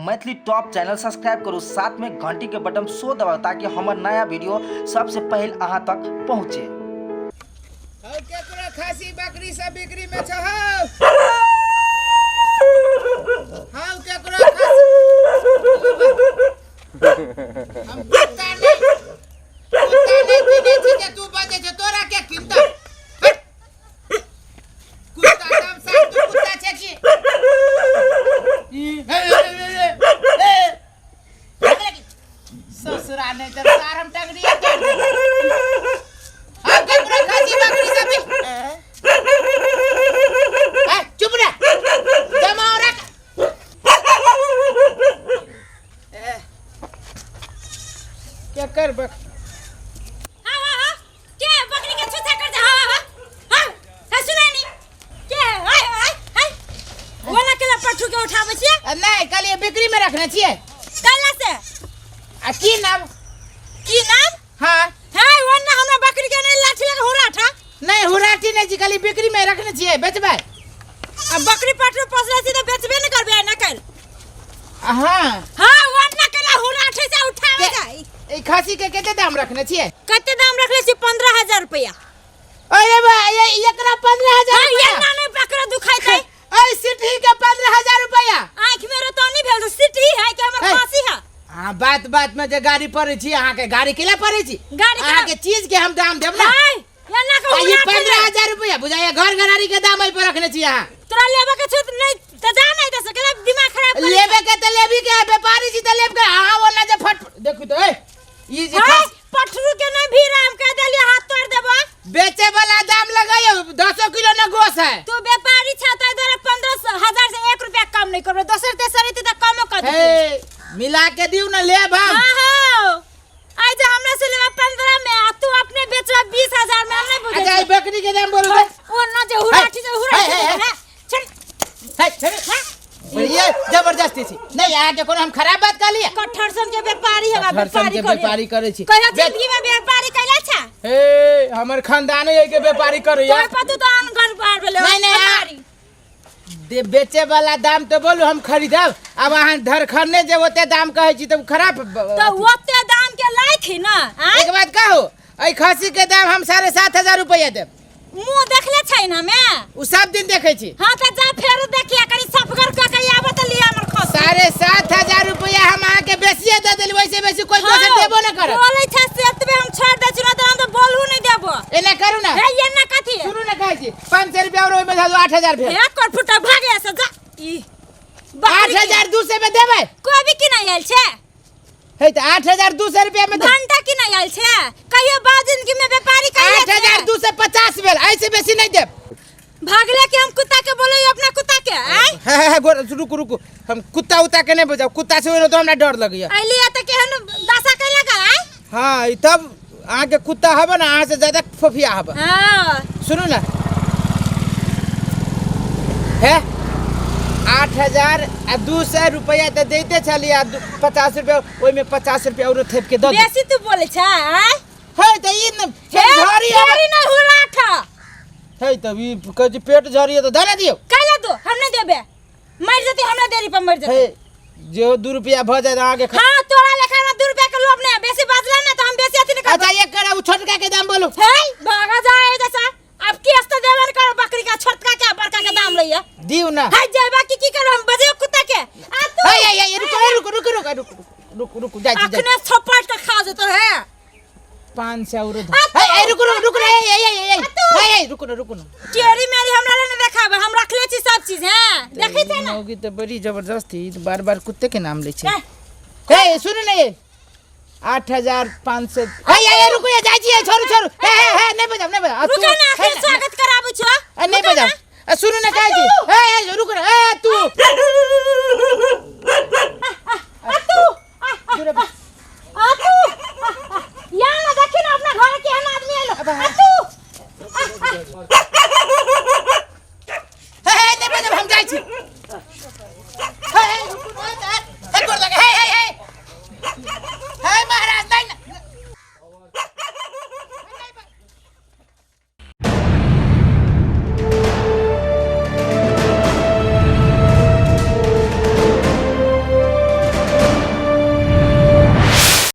Maithili top channel subscribe करू, साथ में घंटी के बटन सो दबाउ ताकि हमर नया वीडियो सबसे पहले अहाँ तक पहुँचे। हौ केकरो खासी बकरी सब बिक्री में छ हौ? हौ केकरो खासी? हम कुत्ता नहीं किने छी जे तू बजै छ, तोरा के किनतौ? हट। कुत्ता नाम साथ तू कुत्ता छै की? ई, हे, हे, हे, हे, हे। ससुरा नहीं तर सारम टंगड़ी तोड़ देबै। हम केकरो खासी बकरी सब ए, चुप रह, जमाओ रख। ए, केकर बक हाँ हाँ हाँ, के बकरी के छुछा कर दे। हाँ हाँ हाँ हाँ, सुनै नी के? हाय हाय हाय, ओना केला पट्टू के उठाबै छियै? नहीं, कहलिए बिक्री में रखने छियै। कैला से? आ की नाम? की नाम? हाँ। है ओना हमरा बकरी के नहीं लाठी लगे हुराठा। नहीं, हुराठी नहीं छी, खाली बिक्री में रखने छियै, बेचबै। आ बकरी पट्टू पोसले छी त बेचबे न करबै ना कल। हाँ। हाँ, ओना केला हुराठी से उठावे जाई। ई खासी के कते दाम रखने छियै? कते दाम रखले छी? 15,000 रुपया। अरे बा, ये एकरा 15,000 हाँ, रुपया? ये ना नहीं बकरा दुखाई थे। ऐ सिटी के 15,000 रुपया। आँख में रतौनी भेल सिटी है कि हमर हे। खासी है? हाँ, बात बात में जे गाड़ी पड़े छी, अहाँ के गाड़ी केला पड़े छी? गाड़ी केला? अहाँ के चीज के हम दाम देब ना। हाय, ये ना के आ ये हुराठी 15,000 रुपया बुझाइए घर घरारी के दाम एहि पर रखने छी अहाँ। तोरा लेबे के छौ त नहीं त जा, नहीं दे सकेला, दिमाग खराब कर। लेबे के त लेबी के, व्यापारी छी त लेब के। अहाँ ओना जे फट देखू त ए ई जे हाय, खास पठरू के नहीं भीड़ हम कह देलिए हाथ तोड़ देबो। बेचे वाला दाम लगाइयो, 10 किलो न गोश है। तू व्यापारी छ त द्वारा 15,000 से 1 रुपया कम नहीं करबो, दोसर तेसर एते त कमो कर देबो। हे, मिला के दिउ न, लेब हम। हां हां, आज जे हमरा से लेबा 15 में आ तू अपने बेचबा 20,000 में, हम नहीं बुझै। अच्छा, ई बकरी के दाम बोलू त। ओ न जे हुराठी जे हुराठी हे, हे, हे। हे, चल। हे, चल। ये जबरदस्ती छी। नहीं, अहाँ के कोनो हम खराब बात कहलिए? कठहर सन के व्यापारी हेबा, कठहर सन व्यापारी के करे। व्यापारी करे छी। कहियो जिंदगी में व्यापारी कैला छा? हे, हमर खानदान है के व्यापारी करैया। तोर पतु तो आन घर बार भेलै। नहीं, नहीं, व्यापारी। दे, बेचे वाला दाम तो बोलू हम खरीदब। अब अहाँ धरखरने जे ओते दाम कहै छी तऽ खराब तो ओते दाम के लायक है ना, आँय? एक बात कहू, एहि खस्सी के दाम हम 7,500 रुपया देब। मुँह देखले छै ना मे? उ सब दिन देखै छी। हाँ तऽ जा फेर देखिया, कनी सफगर कऽ के आबऽ तऽ लिया हमर खस्सी। 7,500 रुपया हम अहाँ के बेसिए दे देली, वैसे बेसी कोई दोसर हाँ, देबो ना करत। बोलै छै से एतबे हम छोड़ दै छी, ना तऽ हम तऽ बोलहु नहि देबो। एना करू ना। हे, एना कथी? सुनू ना, कहै छी 500 रुपया और ओहिमे धऽ दू, 8,000 भेल। हे, कर फुटा भागे से जा। ई 8,200 में देबै? कोबी की नहीं आयल छै? हे तऽ 8,200 रुपया में भंटा की नहीं आयल छै? कहियो बाप जिंदगी में व्यापारी कहियो 8,250 भेल, ऐसे बेसी नहीं देब। भागले के हम कुत्ता के बोले अपना कुत्ता के, आय? हे, हे, हे, गोर, रुकू, रुकू, हम कुत्ता उत्ता के नहीं बजाउ, कुत्ता से तो हमरा डर लगैया। अइली त केहन दशा कैला का, आय? हाँ, ई तब अहाँ के कुत्ता हबे ना, अहाँ से ज्यादा फोफिया हबे। हाँ। सुनू ना, हे, 8,200 रुपया तऽ दैते छलियै, आ 50 रुपया ओहिमे 50 रुपया औरो थेप के दऽ दू। बेसी तू बोलै छ, आय? हे, तऽ ई न, हे, झड़ी हबे। फेरी नै हुराठ। हे, तऽ ई कहै छी पेट झड़ी है तऽ धरे दियौ। कैला दू, हम नहीं देबे, मर जती हमरा देरी पर मर जती। हे, जे 2 रुपया भऽ जायत अहाँके हाँ, तोरा लेखा हमरा 2 रुपया के लोभ नहीं है, बेसी बाजला ना तो हम बेसी अथी नहीं करबो। अच्छा, एक करा, उ छोटका के दाम बोलू। हे, भागा जाए जैसा। अब की अस्ता देवन करो बकरी का, छोटका के बड़का के दाम लइया। दिउ ना। हे, जेबा की की करो, हम बजे कुत्ता के। आ तू। हे, हे, हे, रुको, रुको, रुको, रुको, रुको, रुको, रुको, जाइ छी, जाइ छी। अखने थप्पड़ के खा जेतो हे। 500 औरो आ तू। हे, हे, रुको, रुको, रुको, हे, हे, हे, हे, आ तू। हे, हे, रुको ना, रुको ना। टेरी मेरी हमरा ले नहीं देखाबे, हम रखले छी सब चीज, हैं? देखै छै ना? मौगी तऽ बड़ी जबरदस्त है, ई तऽ बार बार कुत्ते के नाम लै छै। हे। हे, सुनू ने, ये 8,500। हे, हे, हे, रुको, ये जाइ छी, हे, छोड़ू, छोड़ू। हे, हे, हे, नहीं बजाउ, नहीं बजाउ। आ तू- रुको ना, हे, आखिर ना, स्वागत कराबै छौ। ए, नहीं रुको बजाउ। ना। ए, सुनू ने, कहै छी। हे, हे, रुको ना, हे, तू।